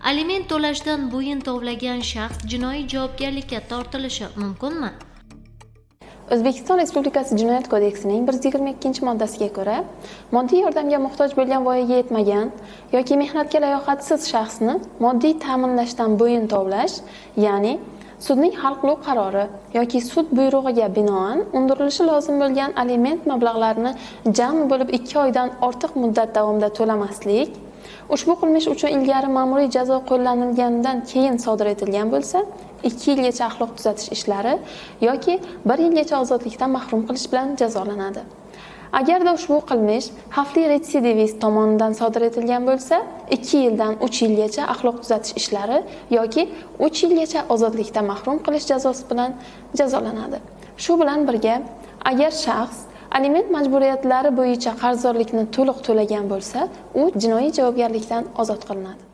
Aliment to'lashdan bo'yin tovlagan shaxs jinoiy javobgarlikka tortilishi mumkinmi? O'zbekiston Respublikasi Jinoyat kodeksining 122-moddasiga ko'ra, moddiy yordamga muhtoj bo'lgan voyaga yetmagan yoki mehnatga layoqatsiz shaxsni moddiy ta'minlashdan bo'yin tovlash, ya'ni sudning hal qiluv qarori yoki sud buyrug'iga binoan undirilishi lozim bo'lgan aliment mablag'larini jami bo'lib 2 oydan ortiq muddat davomida to'lamaslik, ushbu qilmish uchun ilgari ma'muriy jazo qo'llanilganidan keyin sodir etilgan bo'lsa, 2 yilgacha axloq tuzatish ishlari yoki 1 yilgacha ozodlikdan mahrum qilish bilan jazolanadi. Agarda ushbu qilmish xavfli retsidivist tomonidan sodir etilgan bo'lsa, 2 yildan 3 yilgacha axloq tuzatish ishlari yoki 3 yilgacha ozodlikdan mahrum qilish jazosi bilan jazolanadi. Shu bilan birga, agar shaxs aliment majburiyatlari bo'yicha qarzdorlikni to'liq to'lagan bo'lsa, u jinoiy javobgarlikdan ozod qilinadi.